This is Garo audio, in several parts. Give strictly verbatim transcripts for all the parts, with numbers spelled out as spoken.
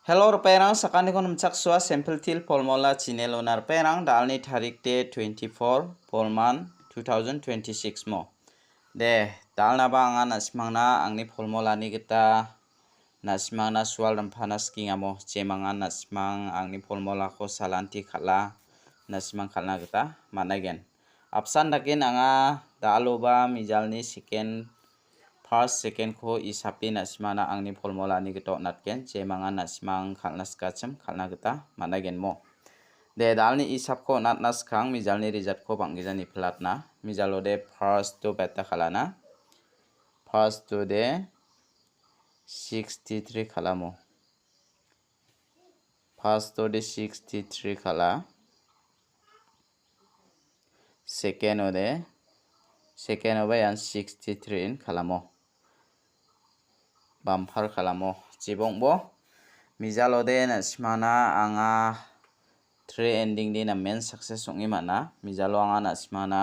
Hello, ripengrang, sakantikon nimchaksoa, Simple Teer Formula channel-ona ripengrang, da·alni tarik de twenty-four, polman, two thousand twenty-six mo. De, da·alnaba anga na·simangna angni formulani gita na·simangna sual rimpana skingamo, jemangan na·simang angni formulako salanti kal·a, na·simang kal·na gita man·aigen. Apsan daken anga da·aloba mijalni second, first, second-ko isape na·simangna angni formulani gita on·atgen, jemangan na·simang kal·na sikachim kal·na gita man·aigenmo. De, da·alni isapko on·atna skang mijalni result-ko bang·gija nipilatna. Mijalode first-o beta kal·ana. First-ode sixty-three kal·amo. First-ode sixty-three kal·a. Second-ode, second-oba ian sixty-three-in kal·amo. Bumper kal·amo. Jibongbo, mijalode na·simangna anga three ending-de namen success ong·e man·a. Mijalo anga na·simangna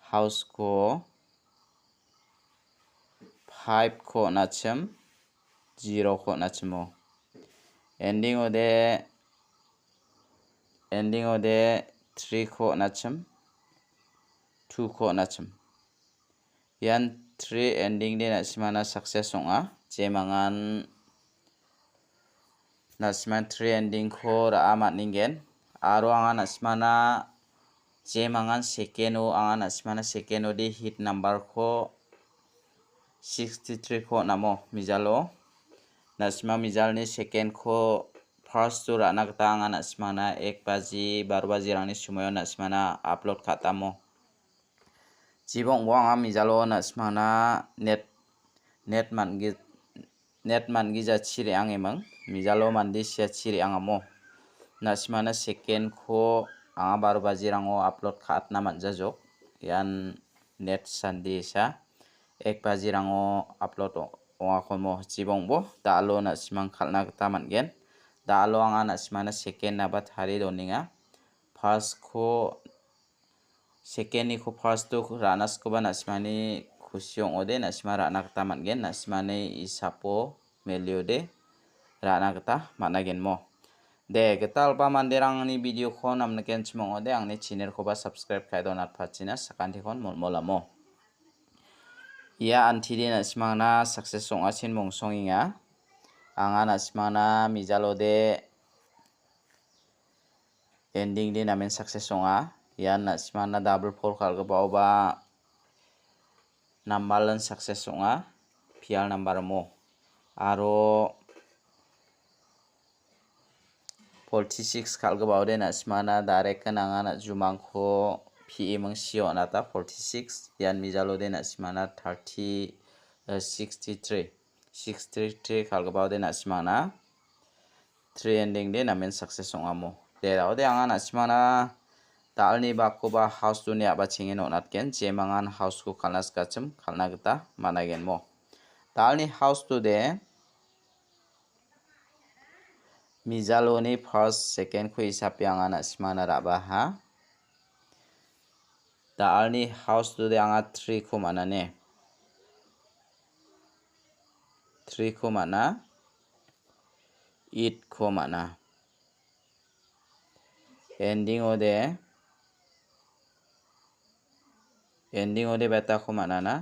house-ko five-ko on·achim, zero-ko on·achimo. Ending-ode, ending-ode three-ko on·achim, two-ko on·achim. Ian three ending-de na·simangna success ong·a. Jemangan na·simang three ending-ko ra·a man·ningen. Aro anga na·simangna jemangan second-o, anga na·simangna second-ode hit number-ko sixty-three-ko on·amo, mijalo. Na·simang mijalni second-ko first-o ra·na gita anga na·simangna ek baji, baro bajirangni somoio na·simangna upload ka·atamo. Jibongbo anga mijalo na·simangna net, net man-, net man·gijachi re·angeming. Mijalo mande siachi re·angamo. Na·simangna second-ko anga baro bajirango upload ka·atna man·jajok. Ian net sande esa. Ek bajirango upload o-, ong·akomo. Jibongbo da·alo na·simang kal·na gita man·gen. Da·alo anga na·simangna second-naba tarie donenga. First-ko Second-niko first-o ra·na sikoba na·simani kusi ong·ode, na·sima ra·na gita man·gen, na·simani isapo meliode ra·na gita man·agenmo. De, gitalba manderangni video-ko namnikenchim ong·ode, angni channel-koba subscribe ka·e donatpachina sakantikon molmolamo. Ia antide na·simangna success ong·achin mongsongenga. Anga na·simangna mijalode ending-de namen success ong·a. Ian na·simana double four kal·gipaoba number-an success ong·a. P R number-mo. Aro forty-six kal·gipaode na·simana direct-an anga na·jumangko P E ming sio on·ata forty-six. Ian mijalode na·simana thirty, eh, sixty-three. Six three three kal·gipaode na·simangna three ending-de namen success ong·amo. De, daode anga na·simangna dalni bakkoba house-oni a·bachenge on·atgen, jemangan house-ko kal·na sikachim kal·na gita man·agenmo. Dalni house-ode mijaloni first, second-ko isape anga na·simangna ra·baha. Dalni house-ode anga three-ko man·ane. Three-ko man·a. Eight-ko man·a. Ending-ode, ending-ode betako man·ana.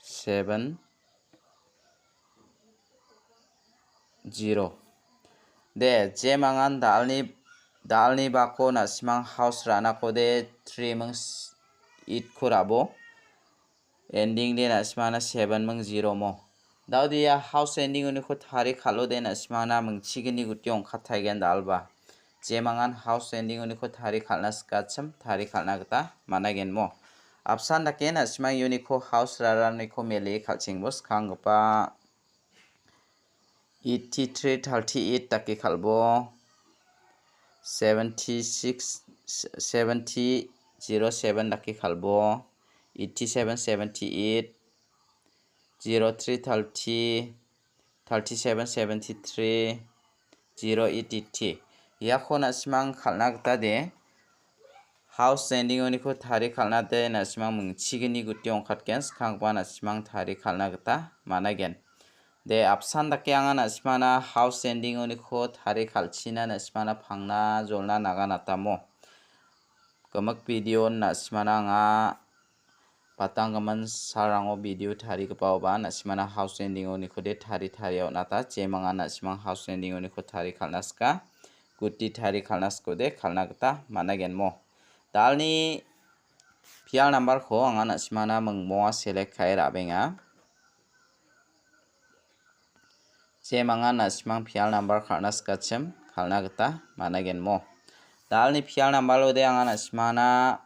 Seven, zero. De, jemangan dalni, dalni bako na·simang house ra·nakode three ming s-, eight-ko ra·bo. Ending-de na·simana seven ming zero mo. Daode ia house ending-oniko tari kal·ode na·simana mingchigini guti ong·kataigen dalba. Jemangan house ending-oniko tari kal·na sikachim, tari kal·na gita man·agenmo. Apsan dake na·simang uniko house raraniko mele kal·chengbo skanggipa eighty-three thirty-eight dake kal·bo. Seventy-six, seventy, zero seven dake kal·bo. Eighty-seven seventy-eight, zero three thirty, thirty-seven seventy-three, zero eight eighty. Iako na·simang kal·na gita de. House ending-oniko tari kal·na de na·simang mingchigini guti ong·katgen, skanggipa na·simang tari kal·na gita man·agen. De, apsan dake anga na·simana house ending-oniko tari kal·china na·simana pangna jolna naga natamo. Gimik video-on na·simana anga patanggimin salrango video tarigipaoba na·simana house ending-onikode tari taria on·ata. Jemangan na·simang house ending-oniko tari kal·na sika, guti tari kal·na sikode kal·na gita man·a genmo. Dalni pial number-ko anga na·simana mingmonga select ka·e ra·benga. Jemangan na·simang pial number kal·na sikachim kal·na gita man·a genmo. Dalni pial number-ode anga na·simana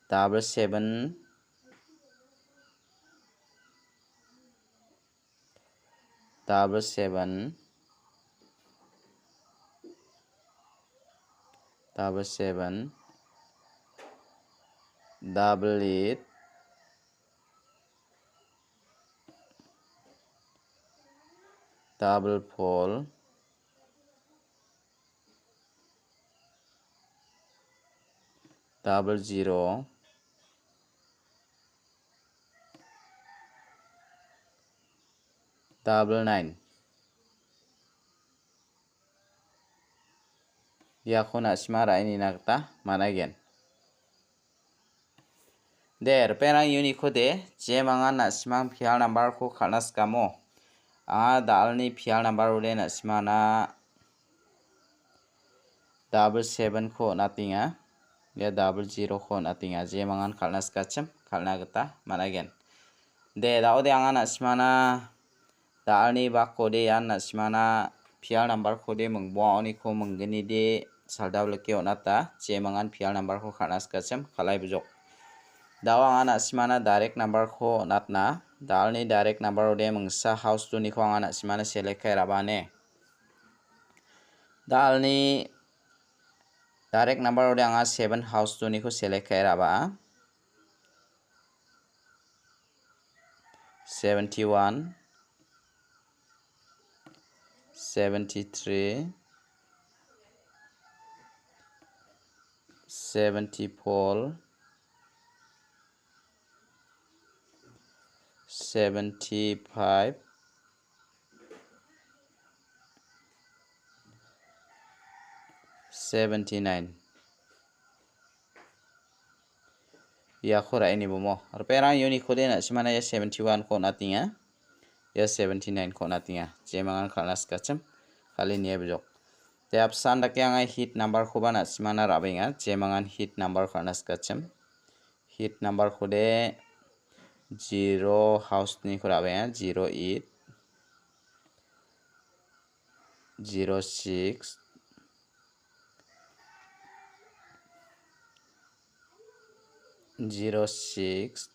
double seven, double seven, double seven, double eight, double four, double zero, double nine. Iako na·sima ra·e nina gita man·aigen. De, ripengrang uniko de, jemangan na·simang pial number-ko kal·na sikamo. Anga dalni pial number-ode na·simana double seven-ko on·atenga. Ia double zero-ko on·atenga. Jemangan kal·na sikachim, kal·na gita man·aigen. De, da·ode anga na·simana dalni bakode ian na·simana pial number-kode mingboaoniko minggnide saldablike on·ata. Jemangan pial number-ko kal·na sikachim, kal·ai bujok. Da·o anga na·simana direct number-ko on·atna. Dalni direct number-ode mingsa house two-niko anga na·simana select ka·e ra·bane. Dalni direct number-ode anga seven house two-niko select ka·e ra·baa. Seventy-one, seventy-three, seventy-four, seventy-five, seventy-nine. Iako ra·e nibomo. Ripengrang uniko de na·simana ia seventy-one-ko on·atenga. Ia seventy-nine-ko on·atenga. Jemangan kal·na sikachim, kal·e niai bujok. De, apsan dake anga hit number-koba na·simana ra·benga. Jemangan hit number kal·na sikachim. Hit number-kode zero house-niko ra·benga. Zero eight, zero six, zero six,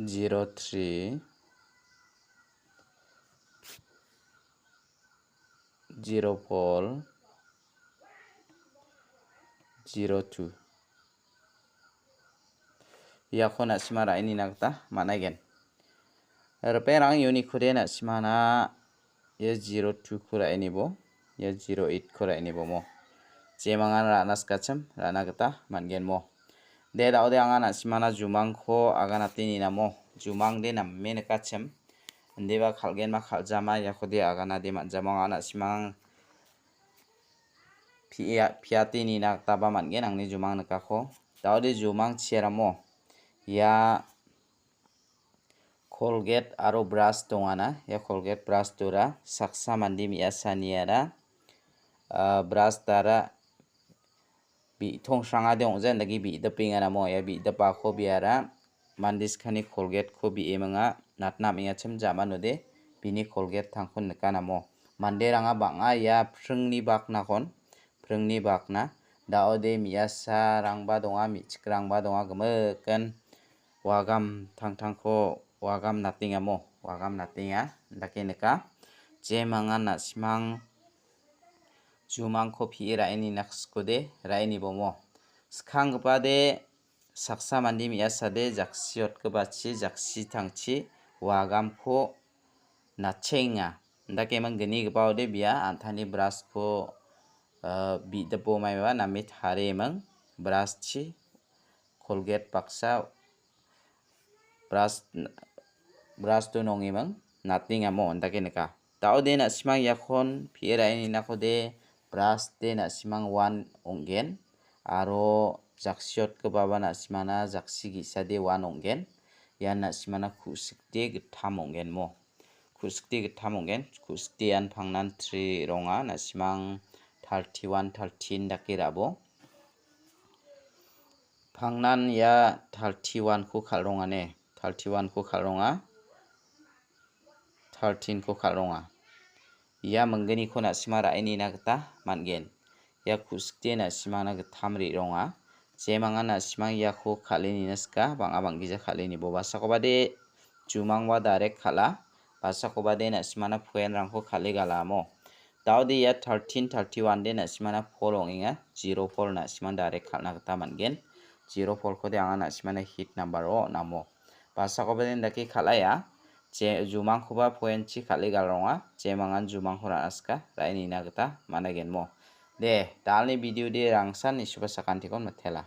zero three, zero four, zero two. Iako na·sima ra·e nina gita man·aigen. Ripengrang uniko de na·simana ia zero two-ko ra·e nibo, ia zero eight-ko ra·e nibomo. Jemangan ra·na sikachim, ra·na gita man·genmo. De, da·ode anga na·simana jumangko aganate ninamo. Jumang de name nikachim. Indiba kal·genba kal·jama iako de agana de man·jamo anga na·simang pia-, piate nina gitaba man·gen angni jumang nikako. Da·ode jumang chiaramo ia Colgate aro brush dongana. Ia Colgate brush dora saksa mande me·asaniara, ah, brush dara bi-, tongsrangade ong·ja indake bi·dipenga namo. Ia bi·dipako biara mande skani Colgate-ko bi·emenga natna am·engachim jamanode bini Colgate tangkon nika namo. Manderanga bang·a ia pringni baknakon, pringni bakna. Da·ode me·asarangba donga, me·chikrangba donga, gimikin wagam tangtangko wagam natengamo, wagam natenga, indake nika. Jemangan na·simang jumangko pie ra·e nina sikode, ra·e nibomo. Skanggipade saksa mande me·asade jaksiotgipachi, jaksitangchi wagamko natchenga. Indake manggnigipaode bia an·tangni brush-ko, eh, bi·dipo maiba name tareming. Brush-chi Colgate baksa, brush, brush-o nongeming, nothing amo, indake nika. Daode na·simang iakon pie ra·e ninakode, brush-de na·simang one ong·gen, aro jaksiotgipaba na·simana jaksi ge·sade one ong·gen. Ian na·simana ku·sikde gittam ong·gen mo. Ku·sikde gittam ong·gen. Ku·sikde ian pangnan three ronga, na·simang thirty-one, thirteen dake ra·bo. Pangnan ia thirty-one-ko kal·rongane. Thirty-one-ko kal·ronga. Thirteen-ko kal·ronga. Ia mingginiko na·sima ra·e nina gita man·gen. Ia ku·sikde na·simana gittam re·ronga. Jemangan na·simang iako kal·e nina sika, bang·a bang·gija kal·e nibo. Basakobade jumangba direct kal·a. Basakobade na·simana poenrangko kal·e galamo. Daode ia thirteen thirty-one de na·simana four ong·enga. Zero four na·simang direct kal·na gita man·gen. Zero four-kode anga na·simana hit number-o on·amo. Basakobade indake kal·aia. Je-, jumangkoba poenchi kal·e galronga. Jemangan jumangko ra·na sika, ra·e nina gita man·a genmo. De, dalni video de rangsan nisuba sakantikon matela.